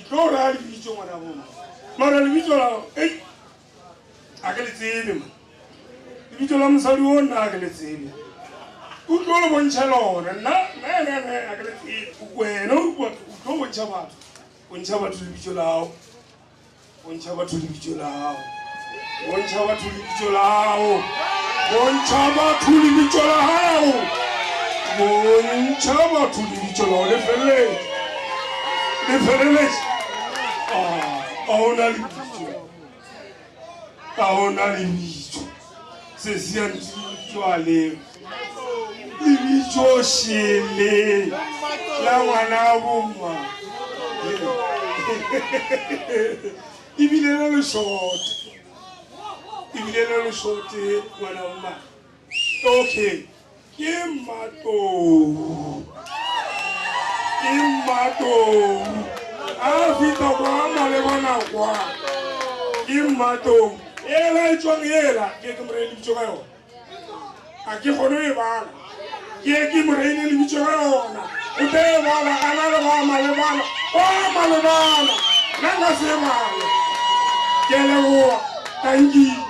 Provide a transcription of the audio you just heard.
tlo raya lebitso ngwana boma mara lebitso la ei a ke le tsebe ma lebitso la mosadi o nna a ke le tsebe o tlo le bontšha lona nna nna a ke le tsebe wena o tlo bontšha batho bontšha batho lebitso lao Bontšha batho lebitso la gago. Bontšha batho lebitso la gago. Bontšha batho lebitso la gago. Bontšha batho lebitso la gago. Le feleletše. Le feleletše. Ah, a ona lebitso. A ona lebitso. Se se ya ntšo a le. Lebitso šele la ngwana bomma. Ebile le lešote. Ebile le lešote ngwana bomma. Okay. Ke Mmatou. Ke Mmatou. A fihla kwa malebana kwa. Ke Mmatou. Ela e tswang ela ke ke morei lebitso ka yona. A ke kgone e bala. Ke ke morei lebitso ka yona. O tla e bala a na le ba malebana. Ba malebana. Nna nka se e bale. Ke a leboga. Thank you.